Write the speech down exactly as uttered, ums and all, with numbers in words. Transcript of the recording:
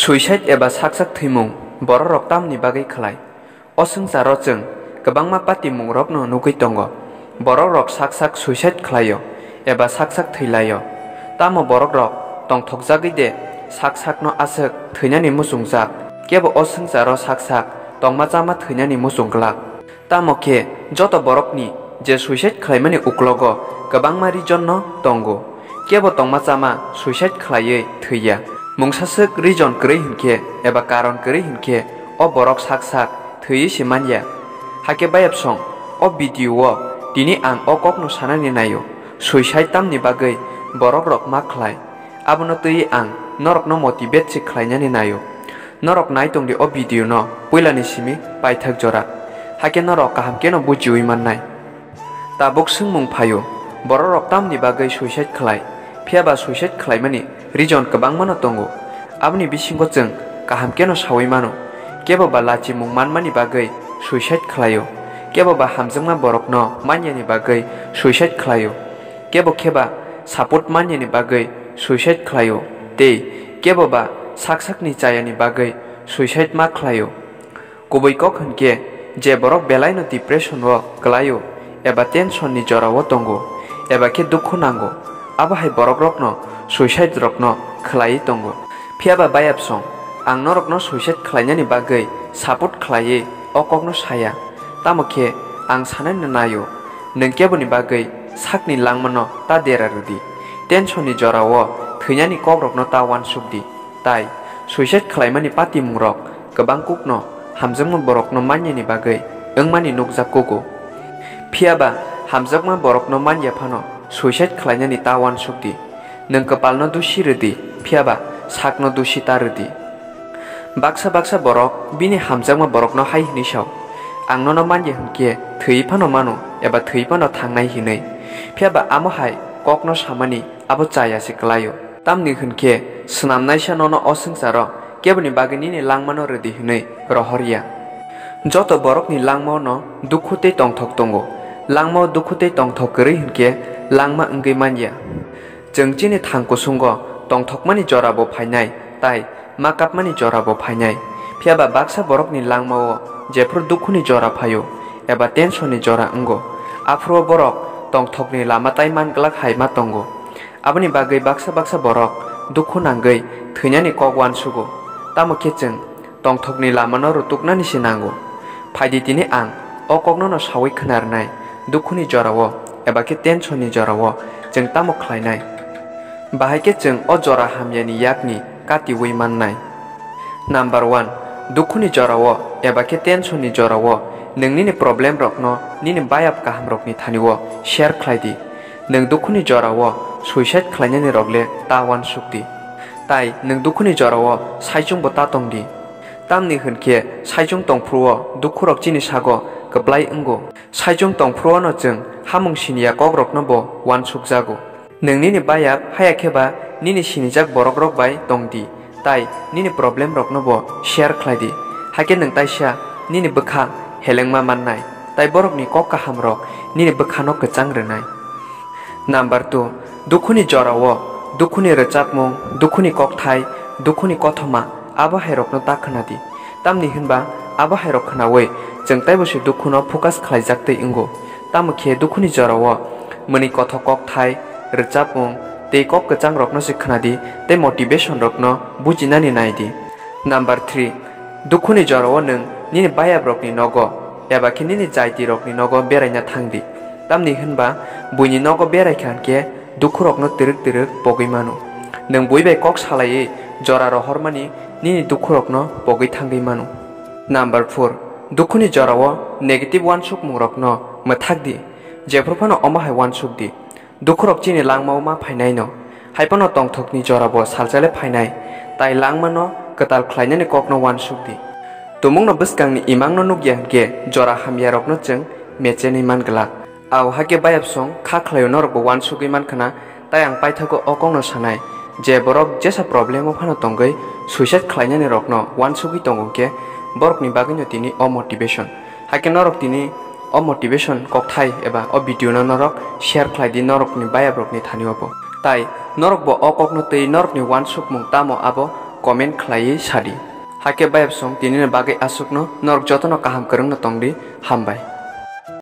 Suicide eba sak sak thwimung bororok tamni bagwi khlai? O swngcharo chwng kwbangma patimungrokno nugwi tongo. Borokrok sak sak suicide khlaio eba sak sak thwi laio. Tamo borokrok tongthokjagwi de sak sakno aswk thwinani muchungjak? Kebo o swngcharo sak sak tongma chama thwinani muchung glak. Tamo khe joto borokni je suicide khlaimani uklogo kwbangma reason no tongo. Kebo tongma chama suicide khlaiwi thwiya. Mungsaswk reason kwrwi hinkhe eba karon kwrwi hinkhe o borok sak sak thwiwi se manya. Hakhe bayapsong, o video o tini ang o kokno sanani naio, suicide tamni bagwi borokrok ma khlai. Abono twiwi ang norokno motivate se khlainani naio. Norok nai tongdi o video no puilani simi paithak jora, hakhe norok kaham kheno bujiwi mannai. Tabuk swngmung phaio, bororok tamni bagwi suicide khlai? Phiyaba suicide khlaimani reason kwbangmano tongo. Aboni bisingo chwng kaham kheno sawi mano, kebo ba lachimung manmani bagwi suicide khlaio, kebo ba hamjakma borokno manyani bagwi suicide khlaio, kebo khe ba support manyani bagwi suicide khlaio, tei kebo ba sak sakni chayani bagwi suicide ma khlaio. Kubui kok hwn khe, je borok belaino depression o kwlaio eba tension ni jora o tongo eba khe dukhu nango, abo hai borokrokno suicide rokno khlaiwi tongo. Phiyaba bayapsong, ang norokno suicide khlainani bagwi support khlaiwi o kokno saya. Tamo khe ang sanani naio, nwng keboni bagwi sakni langmano ta dera rwdi, tension ni jora o thwinani kokrokno ta uansuk di. Tai suicide khlaimani patimungrok kwbang kukno hamjakma borokno manyani bagwi wngmani nukjak kugo. Phiyaba hamjakma borokno manya phano suicide khlainani ta uansuk di. Nwng kwpalno dusi rwdi, phiyaba sakno dusi ta rwdi. Baksa baksa borok bini hamjakma borokno hai hwnwi sao, "Ang nono manya hwnkhe thwiwi phano mano eba thwiwi phano thangnai," hwnwi. Phiyaba amo hai kokno samani abo chaya se kwlaio. Tamni hwn khe, swnamnaisa nono o swngcharo keboni bagwi nini langmano rwdi hwnwi rohor ya. Joto borokni langmao'-no dukhu tei tongthok tongo. Langmao dukhu tei tongthok kwrwi hwn khe langma wngwi man ya. Chwng chini thang kusungo tongthokmani jora bo phainai, tai ma kapmani jora bo phainai. Phiyaba baksa borokni langmao jephru dukhuni jora phaio eba tension ni jora wngo, aphuru borok tongthokni lama tai man glak hai ma tongo. Aboni bagwi baksa baksa borok dukhu nangwi thwinani kok uansugo. Tamo khe chwng tongthokni lamano rutuknani se nango. Phaidi tini ang o kokno no sawi khna rwnai, dukhuni jorao eba khe tension ni jorao chwng tamo khlainai? Bahai khe chwng o jora hamyani yakni katiwi mannai. Number one, dukhuni jorao eba khe tension ni jorao nwng nini problem rokno nini bayap kaham rokni thani o share khlai di. Nwng dukhuni jorao suicide khlainani rok le ta uansuk di. Tai nwng dukhuni jorao saichung bo ta tong di. Tamni hwn khe saichung tong phuru o dukhu rok chini sago kwplai wngo. Saichung tong phuru o no chwng hamung siniya kok rokno bo uansuk jago. Nwng nini bayap haya khe ba nini sinijak borok rok bai tong di, tai nini problem rokno bo share khlai di. Hakhe nwng taisa nini bwkha helengma mannai, tai borokni kok kaham rok nini bwkhano kwchang rwnai. Number two, dukhuni jorao dukhuni rwchapmung, dukhuni kokthai, dukhuni kothoma abo hai rokno ta khna di. Tamni hwnba abo hai rok khnaui chwng taibo se dukhuno focus khlaijak tei wngo. Tamo khe dukhuni jorao mwnwi kothok kokthai, rwchapmung tei kok kwchang rokno se khna di tei motivation rokno bujinani nai di. Number three, dukhuni jorao nwng nini bayap rokni nogo eba khe nini jaiti rokni nogo beraina thang di. Tamni hwnba buini nogo berai kha hwn khe dukhu rokno twrwk twrwk pogwi mano. Nwng bui bai kok salaiwi jora rohormani nini dukhu rokno pogwi thangwi mano. Number four, dukhuni jorao negative uansukmung rokno mwthak di. Jephru phano omo hai uansuk di, dukhu rok chini langmao ma phainai no, hai phano tongthokni jora bo salsa le phainai, tai langma no kwtal khlainani kokno uansuk di. Tumungno bwskangni imangno nukya hwnkhe jora hamya rokno chwng mechenwi man glak. Au hakhe bayapsong kha khlaio norokbo uansugwi mankhna, tai ang paithago o kokno sanai je borok jesa problemo phano tongwi suicide khlainani rokno uansugwi tongo khe borokni bagwino tini o motivation. Hakhe norok tini o motivation kokthai eba o video no norok share khlai di norokni bayaprokni thanio bo. Tai norokbo o kokno twi norokni uansukmung tamo abo comment khlaiwi sadi. Hakhe bayapsong tinini bagwi aswkno, norok jotono kaham kwrwngno tongdi, hambai.